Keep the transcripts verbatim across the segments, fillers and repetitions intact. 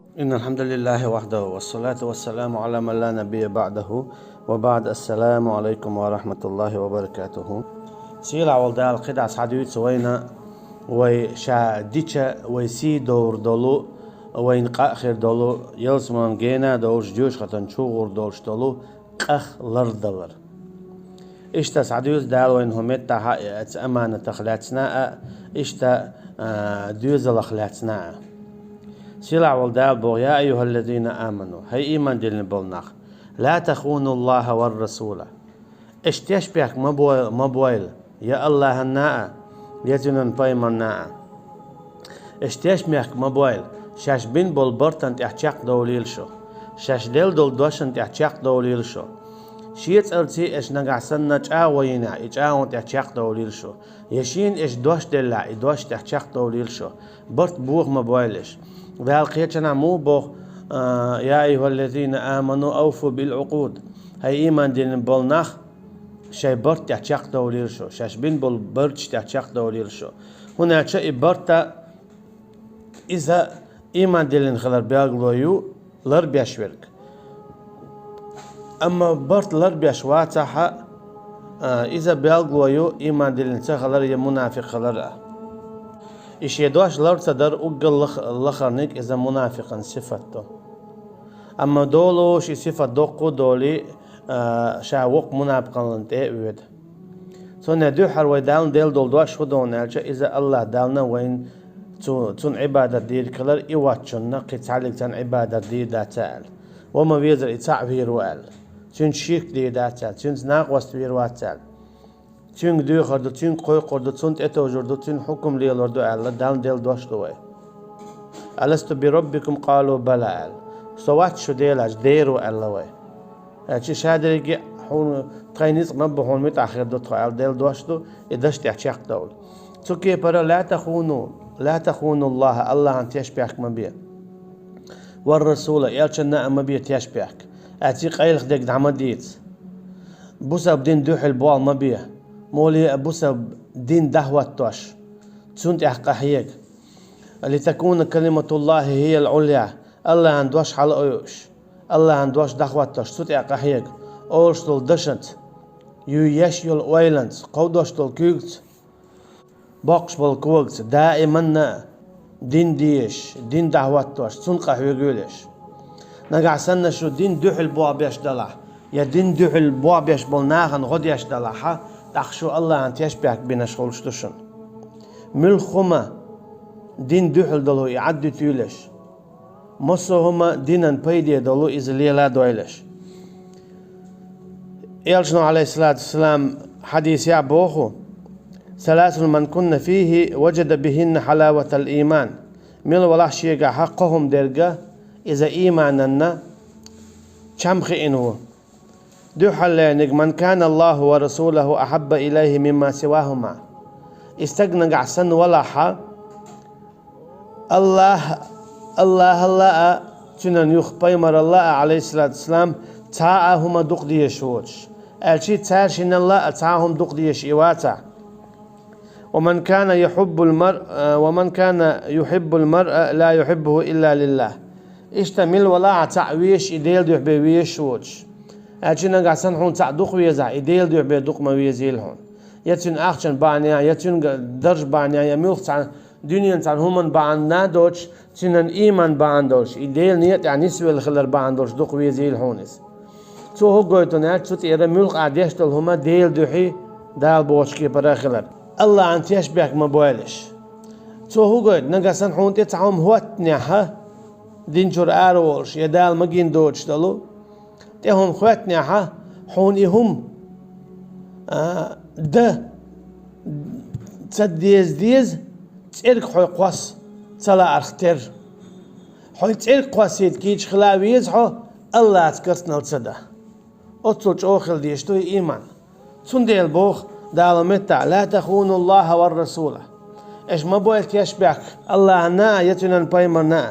إن الحمد لله وحده، والصلاة والسلام على من لا نبي بعده، وبعد، السلام عليكم ورحمة الله وبركاته. Сийлахь волу Дала кхидӀа схьадуьйцу вайна, вай ша дича, вай сий довр долу, вайна къа а хир долу, ялсаманин гена а долуш, доьшуш хатан чу гӀур долуш долу къах лардалар. Иштта схьадуьйцу Дала вайна хӀун меттахь а, и оцу аманатах лаьцна а, иштта, а, доьзалах лаьцна а. Сийлахь волу Дала боху: «Я айюхаллазина аману», хӀай ийман диллина болу нах, «ла тахуну Аллаха ва расула». Аша тешнабехк ма бой-, ма бойла, я Аллахьанна а, я Цуьнан пайхамарна а. Аша тешнабехк ма бойла, шаьш бина болу бартана тӀехь чекхдовлийла шу. Шаьш делла долу дошна тӀехь чекхдовлийла шу. Шен цӀарций аша нагахь санна чӀагӀо йинехь, и чӀагӀонна тӀехь чекхдовлийла шу. Я шена аша дош деллехь, и дошна тӀехь чекхдовлийла шу. Барт боха ма бойла аша. Дала кхечанхьа муха боху: «Я айюхаллазина аману, ауфу бил-укъуд». ХӀай ийман диллина болу нах, шайн барт тӀехь чекхдовлийла шу, шаьш бина болу барташ тӀехь чекхдовлийла шу. ХӀунда аьлча и барт а, иза ийман диллина хилар билгало ю ларбеш верг. Амма барт ларбеш вацахь а, а, иза билгало ю ийман диллина ца хилар я мунафикъ хилар а. И шен дош лар ца дар уггар лах-, лахарниг иза мунафикъан сифат ду. Амма долуш и сифат доккха а долий, а, ша воккха мунапикъаллин тӀе а воьду. Цунна дуьххьара вай Далла делла долу дош хӀун ду аьлча, иза Аллахь Далла вайна цу-, цунна Ӏибадат дийриг хилар, и воцчунна кхин цхьаьллиг царна Ӏибадат дийр дац аьлла. Ва ма везара и цхьаъ вийр ву аьлла. Цуьнца ширк дийр дац аьлла, цуьнца накъост вийр вац аьлла. Цуьнга доьхур ду, цуьнга кхойкхур ду, цунна тӀетовжур ду, цуьнан хьукам лелор ду аьлла, Далла делла дош ду вай. «Аласту би роббикум, къалу бала», аьлла. Со вац шу Дела аьлча, дера ву аьлла вай. Аьлча ша дерриге а хьуна тхайн ницкъ ма бу, хьуна муьтӀахь хир ду тхо аьлла, делла дош ду, и даш тӀехь чекхдовлу. Цу кепара: «Ла тахуну, ла тахуну Аллаха», Аллахьан тешнабехк ма бе. «Вар расула», элчанна а ма бе тешнабехк. Аьлча къайлаха дерг дӀа ма дийца. Бусалба дин дуьхьал болх ма бе. Моле а бусалба дин дӀахӀоттош, цунна тӀехь къахьега. «Литакуна калиматуллахи хӀиял Ӏулъя», Аллахьан дош хьала а йоуш, Аллахьан дош дӀахӀоттош, цу тӀехь къахьега, олуш долу дашаца, юй еш йолу ойланца, кховдош долу куьйгаца, боккхуш болу когаца, даиманна а дин дезаш, дин дӀахӀоттош, цунна къахьоьгуьйлаш. Нагахь санна шу дин дуьхьал болх беш далахь, я дин дуьхьал болх беш болу нахана гӀо деш далахьа, тӀаккха шу Аллахьан тешнабехк бинарш хуьлуш ду шуна. Муьлхха хӀума дин дуьхьал долу и Ӏаддуьтуьйлаш. Массо а хӀума динан пайде долу иза лела дойлаш. Элчано, алейхиссалату вассалам, хьадисехь боху: «Саласун ман кунна фихи, ваджада бихинна хьалаватал ийман». Мила валахь шегахьа кхо хӀума дерга, иза иймананна чам хиъна ву. Дуьххьарлерниг: «Ман кана Аллаху ва расулаху ахабба илайхи мимма сивахума». И стаг нагахь санна валахьа, Аллах, Аллахалла а, цуьнан юха пайхамаралла а, алейхиссалату вассалам, цхьа а хӀума дукха дезаш воцуш, аьлчи цаьршиналла а цхьа а хӀума дукха дезаш и вацахь. «Ва ман кана юхиббул мар-, ва ман кана юхиббул маръа ла юхиббуху илла лиллах». Иштта мила валахьа цхьаъ везаш, и Делан дуьхьа бен везаш воцуш, аьлчи нагахь санна хьуна цхьаъ дукха везахь, и Делан дуьхьа бен дукха ма везийла хьуна. Я цуьнан ахчан бахьанехь, я цуьнан даржан бахьанехь, я муьлхха цхьана дуьненан цхьана хӀуманан бахьана а доцуш, цуьнан ийман бахьана долуш, и Делан некъа тӀехь нисвелла хилар бахьана долуш дукха везийла хьуна иза. Цо хӀун гойту аьлча, цу тӀера муьлхха ахь деш долу хӀума Делан дуьхьий, Дала бохучу кепара а хилар. Аллахьан тешнабехк ма бойла аша. Цо хӀун гойту, нагахь санна хьуна тӀе цхьа хӀума хӀоттанехьа, дин чуьра ара волуш, я Дала магийна доцуш долу, тӀе хӀума хӀоьттинехьа, хьуна и хӀума, а, дан ца деза деза, цӀерга хьо кхосса ца лаарх терра. Хьо цӀерга кхоссийта кийча хила веза хьо, Аллахьца керстанал ца дан. Оццул чӀогӀа хила дезаш ду и ийман. Цундела боху Дала меттахь: «Ла тахуну Аллаха вар расула». Аша ма бойла тешнабехк Аллахьана а, я Цуьнан пайхамарна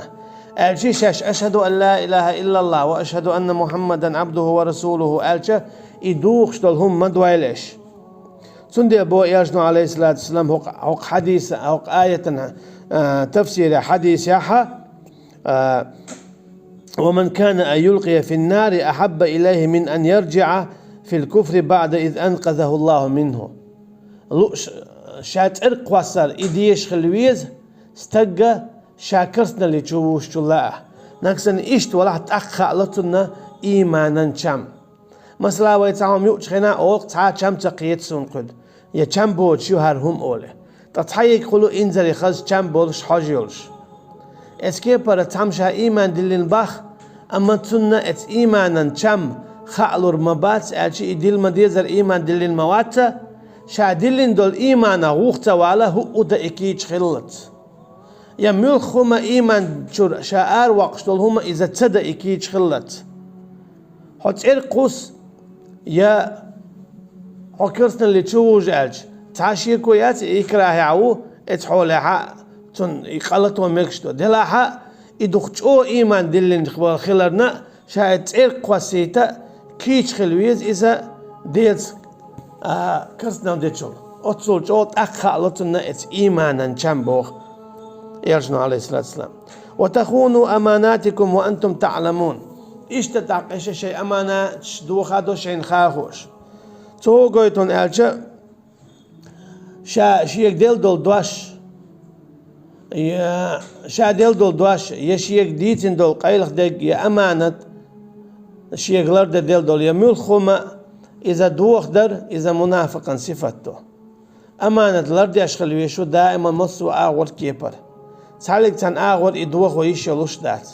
а. Аьлчи шаьш: «Ашхаду ан ла илаха иллаллах ва ашхаду анна Мухаммадан абдуху ва расулуху», аьлча, и духуш долу хӀума ма дойла аша. Цундела боху Элчано, алейхиссалату вассалам, хӀокху, хӀокху хьадиса, хӀокху аятан, а, тафсире хьадисехьа, а, ومن كان أن يلقى في النار أحب إليه من أن يرجع في الكفر بعد إذ أنقذه الله منه. Лу-, ш-, ша цӀерга кхоссар и дезаш хила веза, стагга ша керстаналли чу вузачул а. Нагахь санна иштта валахь, тӀаккха хаало цунна ийманан чам. Масала, вай цхьа хӀума юучу хенахь олу, цхьа а чам ца кхета суна кхуьнан, я чам боцуш ю хӀара хӀума олий. Ткъа цхьа ерг хуьлу инзаре хаза чам болуш хьожа йолуш. Эцу кепара цхьамма ша ийман диллина боху, амма цунна эцу ийманан чам хаалур ма бац, аьлча и дилла ма дезара ийман диллина ма вац, ша диллина долу ийманах вуха ца вала хӀуъу дан и кийча хиллалц. Я муьлхха хӀума ийман чуьра ша аравоккхуш долу хӀума иза ца дан и кийча хиллалц. Хьо цӀерга кхуссу, я хьо керстаналли чу вуза аьлча, цхьа шеко яц, и икрахьехь ву, эцу хьолехь а цунна и къа лато мегаш ду. Делахь а и дукха чӀогӀа ийман диллина хиларна а, ша и цӀерга кхоссийта а, кийча хила веза иза Делаца, а, керстаналла дечул. Оццул чӀогӀа тӀаккха хаало цунна эцу ийманан чам боху Элчано, алейхиссалату вассалам. وتخونوا أماناتكم وأنتم تعلمون. Иштта тӀаккха ша шайн аманаташ доха до шайна хаа хууш. Цо гойтун аьлча, ша шега делла долу дош, я ша делла долу дош, я шега дийцина долу къайлаха дерг, я аманат, шега лардан делла долу, я муьлхха хӀума, иза дохадар, иза мунафикъан сифат ду. Аманат лардеш хила веза шу даиман массо а агӀор кепара. Цхьаллиг цхьана агӀор и дохо йиш йолуш дац.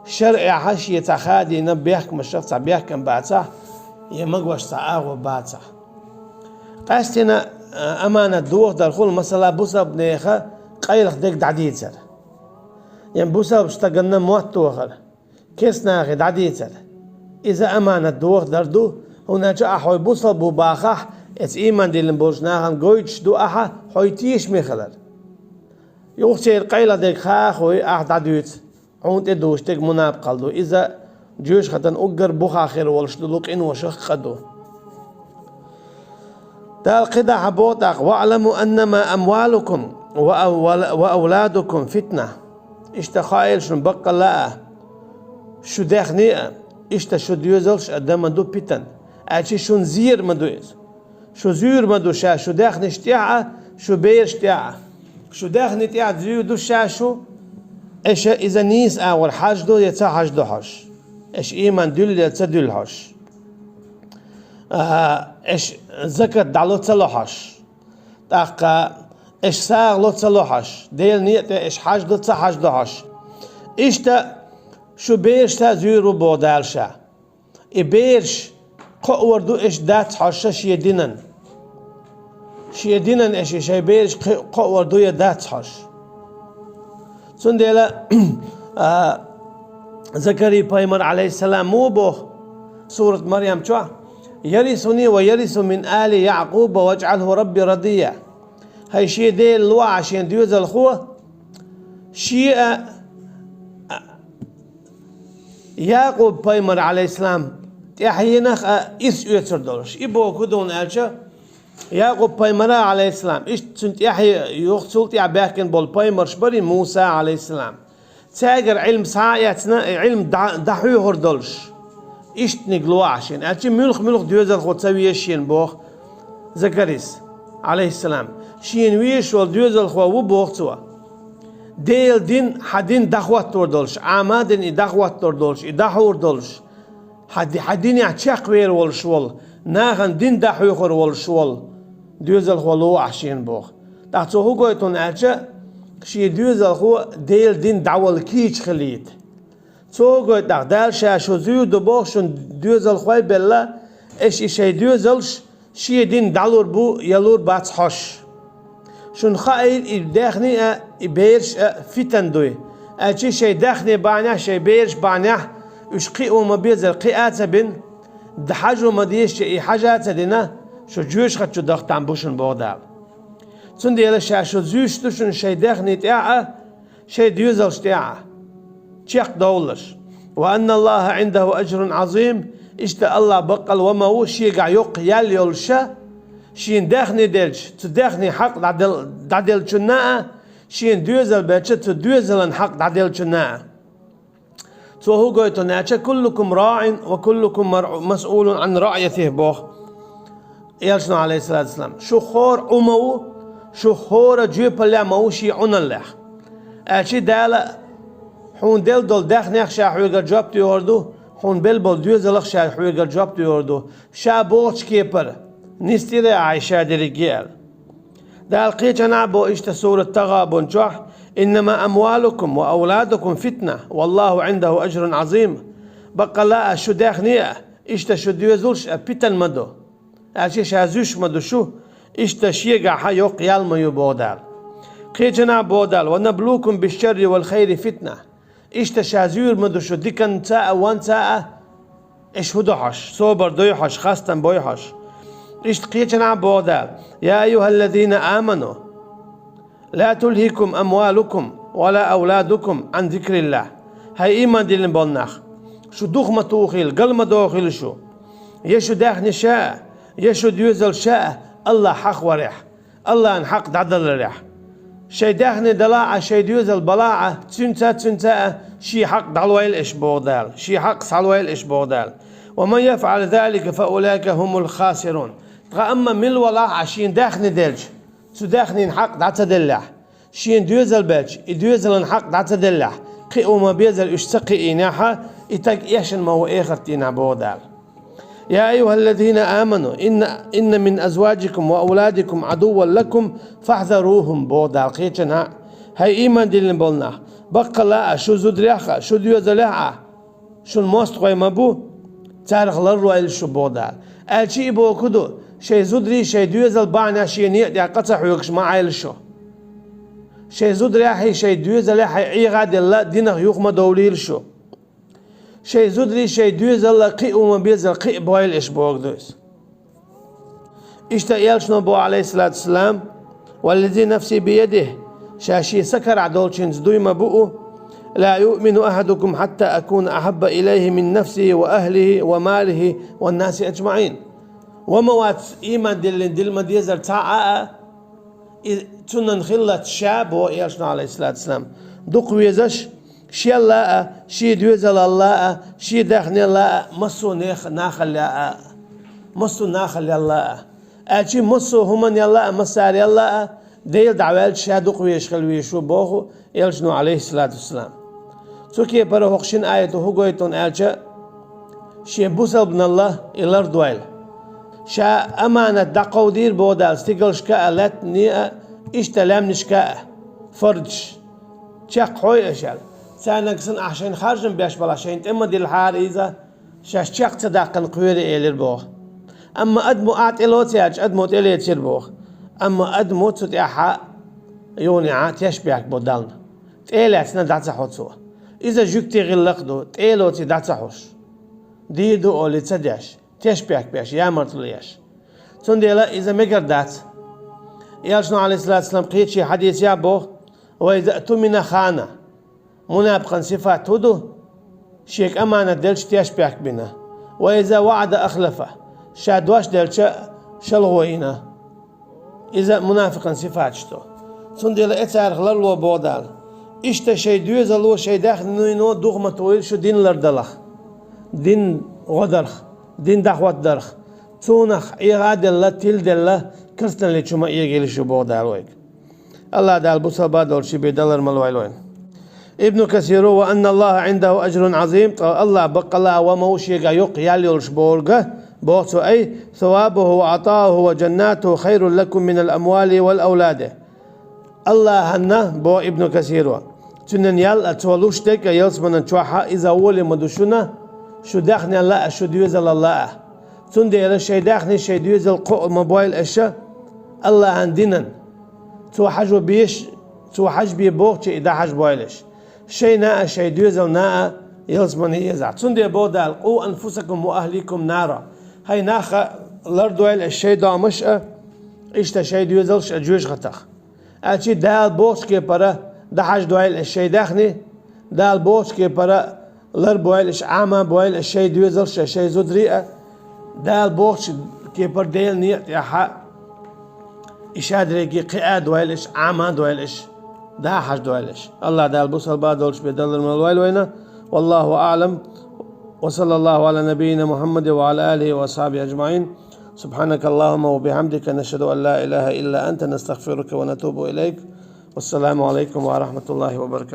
ШарӀехь шен цхьа хадийна бехкамашах цхьа бехкам бацахь, я магош цхьа агӀо бацахь. Къаьстина, а, аманат дохадар хуьлу, масала, бусалба нехан къайлаха дерг дӀадийцар. Я бусалба стаганна мотт тохар. Керстанахе дӀадийцар. Иза аманат дохадар ду, хӀунда аьлча ахь хьо бусалба ву бахахь, эцу ийман диллина болчу нахана гойтуш ду ахьа хьо тешаме хилар. Юха церан къайлаха дерг хаа а хуй, ахь дӀадуьйцу, хьуна тӀе дуьйцуш дерг мунапкъалла ду. Иза жоьжахатан уггар бухахь хир волуш долу къиношах къа ду. Дала кхидӀа боху тӀаккха: «واعلموا أنما أموالكم وأول-، وأولادكم فتنة». Иштта хаийла шуна баккъалла а, шу даьхни а, иштта шу доьзалш а дан ма ду питана, аьлча шуна зер ма ду иза. Шу зуьйр ма ду ша шу даьхнаш тӀехь а, шу бераш тӀехь а. Шу даьхни тӀехь зуьйр ду ша шу, аша иза нийса агӀор хьаждо я ца хьаждо хьожуш, аша ийман дуьллу я ца дуьллу хьожуш. А, аша закат дӀало ца ло хьожуш. ТӀаккха аша сагӀа ло ца ло хьожуш. Делан некъа тӀе аша хьаждо ца хьаждо хьожуш. Иштта шу берашца зуьйр ву боху Дала ша. И бераш кхоавар ду аша дац хьожуш шен динан. Шен динан аша шайн бераш кхи-, кхоавар ду я дац хьожуш. Цундела, а, Закарий пайхамар, алейхиссалам, муха боху сурат Марьям чохь: «يرثني ويرث من آل يعقوب واجعله رب رضيا». ХӀай шен Дела, лохьа шен доьзалхо, шен а, а, Якъуб пайхамар, алейхиссалам, тӀаьхьенах а ирс оьцур долуш. И боху хӀун ду аьлча, Якъуб пайхамара, алейхиссалам, иштта цуьнан тӀаьхье юха цул тӀаьхьа баьхкина болу пайхамарш барий Муса, алейхиссалам. Цаьргара Ӏилма схьа а эцна, и Ӏилма дӀа-, дӀахьоьхур долуш. Иштаниг лохьа шена. Аьлча муьлх-муьлх доьзалхо ца веза шена боху Закарис, алейхиссалам. Шена везаш волу доьзалхо ву боху цо. Делан дин, хьан дин дӀахӀоттор долуш, Ӏама дин и дӀахӀоттор долуш, и дӀахьур долуш. Хьан ди-, хьан динехь чекхвер волуш волу, нахана дин дӀахьоьхур волуш волу доьзалхо лохьа шена боху. ТӀаккха цо хӀун гойту хьуна аьлча, шен доьзалхо Делан дин дӀавала кийча хилийта. Цо хӀун гойту тӀаккха, Дала ша шу зуьйр ду боху шуна доьзалхой белла, аша и шайн доьзалш шен дин дӀалур бу, я лур бац хьожуш. Шуна хаийла и даьхни а, и бераш а фитан дуй. Аьлча шайн даьхни бахьанехь, шайн бераш бахьанехь, уьш кхио ма безара кхиа а ца бина, д-, хьажо ма дезача и хьажа а ца дина, шу жоьжахати чу даха там бу шуна боху Дала. Цундела ша шу зуьйш ду шуна шайн даьхни тӀехь а, шайн доьзалш тӀехь а чекхдовлалаш. «وأن الله عنده أجر عظيم», иштта Аллах баккъал ва ма ву шегахь йоккха ял йолуша, шена даьхни делча, цу даьхни хьакъ дӀадел-, дӀаделлачунна а, шена доьзал белча, цу доьзалан хьакъ дӀаделлачунна а. Цо хӀун гойту аьлча: «Куллукум раӀин ва куллукум маръу-, масъулун Ӏан раӀйатихӀ», боху Элчано, Ӏалайхиссалату вассалам. Шух хӀора Ӏу ма ву, шух хӀора жоьпаллехь ма ву шен Ӏуналлех. Аьлча Дала хьуна делла долу даьхнех ша хьоьгара жоп доьхур ду, хьуна белла болу доьзалах ша хьоьгара жоп доьхур ду. Ша бохучу кепара нисдира ахьа ша дерриге аьлла. Дала кхечанхьа боху иштта сурат Тагъабун чохь: «Иннама амвалукум ва авладукум фитна, валлаху Ӏиндаху ажрун Ӏазим». Баккъалла а шу даьхни а, иштта шу доьзалш а питана ма ду. Аьлча ша зуьйш ма ду шу, иштта шегахь йоккха ял ма ю, боху Дала. Кхечанхьа боху Дала: «Ва наблукум бишшарри вал хайри фитна». Иштта ша зуьйр ма ду шу диканца а, вонца а, иш хӀун до хьош, собар дой хьош, хастам бой хьош. Иштта кхечанхьа боху Дала: «Я айюхаллазина аману, ла тулхикум амвалукум ва ла авладукум Ӏан зикриллахь». ХӀай ийман диллина болу нах, шу дух ма тухийла, гал ма дохийла шу, я шу даьхни ша а, я шу доьзал ша а, Аллахь хьахаварехь, Аллахьан хьакъ дӀадаларехь. Шайн даьхни далахь а, шайн доьзал балахь а, цуьнца, цуьнца а шен хьакъ дӀалойла аша, боху Дала, шен хьакъ схьалойла аша, боху Дала. «Ва ман яфӀал залика, фа улаика хумул хасирун». Ткъа амма мила валахь а шен даьхни делча, цу даьхнин хьакъ дӀа ца деллехь, шен доьзал белча, и доьзалан хьакъ дӀа ца деллехь, кхин а ву ма безара уьш ца кхиийнехь а, и таг эшна ма ву эхарт дийнахь, боху Дала. «Я айюхаллазина аману, инна, инна мин азважикум ва авладикум Ӏадуввал лакум, фахьзарухум», боху Дала кхечанхьа. ХӀай ийман диллина болу нах, баккъалла а шу зударех а, шу доьзалех а шун мостагӀой ма бу, царах лардойла шу, боху Дала. Аьлча и боху ду: шайн зударий, шайн доьзал бахьанехь шен некъа тӀехь къа ца хьоьгуш ма Ӏайла шу. Шайн зударехьий, шайн доьзалехьий Ӏеха а делла, динах юха ма довлийла шу. Шайн зударий, шайн доьзал а кхин а ву ма безара кхин а бойла аша, боху ду иза. Иштта Элчано боху, Ӏалайхиссалату вассалам: «Валлази нафси биядихӀ», ша шен са карахь долчуьнца дуй ма буу: «Ла юъмину ахьадукум хьатта акуна ахьабба илайхӀи мин нафсихӀи ва ахьлихӀи ва малихӀи ван наси аджмаӀин». Ва ма вац ийман диллина дила ма дезара цхьа а, а, и цунна хиллалц ша, боху Элчано, Ӏалайхиссалату вассалам, дукха везаш, шел а, шен доьзалал а, шен даьхнел а, массо нех-, нахал а, массо нахал а. Аьлча массо хӀуманал а, массарел а, Дела дӀаваьлча ша дукха везаш хила везаш ву, боху Элчано, Ӏалайхиссалату вассалам. Цу кепара хӀокху шина аято хӀун гойту аьлча, шен бусалбанал и лардойла. Ша аманат дӀакховдийра, боху Дала, стигалшка а, лаьттане а, иштта лаьмнашка а, фардаш. Чекххьой аша аьлла. Царниг санна ахь шайна харжам беш балахь, шайна тӀе ма диллахьара иза, шаьш чекх ца даккхина кхоьру элира, боху. Амма адамо ахь тӀелоцу аьлча, адамо тӀелецира, боху. Амма адамо цу тӀехь юханехь тешнабехк бо Далла. ТӀе а лаьцна дӀа ца хьо цо. Иза жуьгтийн гӀиллакх ду, тӀе а лоций дӀа ца хьош. Дийр ду олий ца деш, тешнабехк беш, ямартло еш. Цундела иза мегар дац. Элчано, Ӏалайхиссалату вассалам, кхечу хьадисехь боху: «Ва иза тумина хана». Мунапикъан сифат хӀун ду? Шега аманат делча тешнабехк бина. «Ва иза ваӀада ахлафа». Ша дош делча шалгӀо йина. Иза мунафикъан сифаташ ду. Цундела и царах ларло, боху Дала. Иштта шайн доьзало, шайн даьхнино духа ма тухийла шу дин лардаларх, дин гӀо дарх, дин дӀахӀоттадарх. Цунах Ӏеха а делла, тиладелла, керстаналли чу ма эгийла шу, боху Дала вайга. АллахӀ Дала бусалба долуш бен далар ма лойла вайна. Ибн Касиро: «Ва анна Аллаха Ӏиндаху ажрун Ӏазим», ткъа АллахӀ баккъалла а ва ма ву шега йоккха ял йолуш бохург, боху цо: «Ай, савабуху ва Ӏатауху ва джаннатуху хайрун лакум минал амвали вал авлади». АллахӀанна, боху Ибн Касиро, цуьнан ял а, цо луш дерг а ялсаманан чохь а иза гӀоли ма ду шуна, шу даьхнел а, шу доьзалал а. Цундела шайн даьхни, шайн доьзал кхоа ма бойла аша АллахӀан динан. Цо хьажо беш, цо хьажбе бохуче и дӀахьажбойла аша. Шайна а, шайн доьзална а ялсамане езахь. Цундела боху Дала: «Къу анфусакум ва ахликум нара». ХӀай нах, лардойла аша шайн домаш а, иштта шайн доьзалш а жоьжахатах. Аьлча Дала бохучу кепара дӀахьаждойла аша шайн даьхни, Дала бохучу кепара ларбойла аша, Ӏама бойла аша шайн доьзалш а, шайн зударий а, Дала бохучу кепара Делан некъа тӀехь а и шадерриге кхиа а дойла аша, Ӏама а дойла аша, дӀа а хьаждойла аша. АллахӀ Дала бусалба долуш бен далар ма лойла вайна, والله أعلم. وصلى الله على نبينا محمد وعلى آله وأصحابه أجمعين. سبحانك اللهم وبحمدك، نشهد أن لا إله إلا أنت، نستغفرك ونتوب إليك. والسلام عليكم ورحمة الله وبركاته.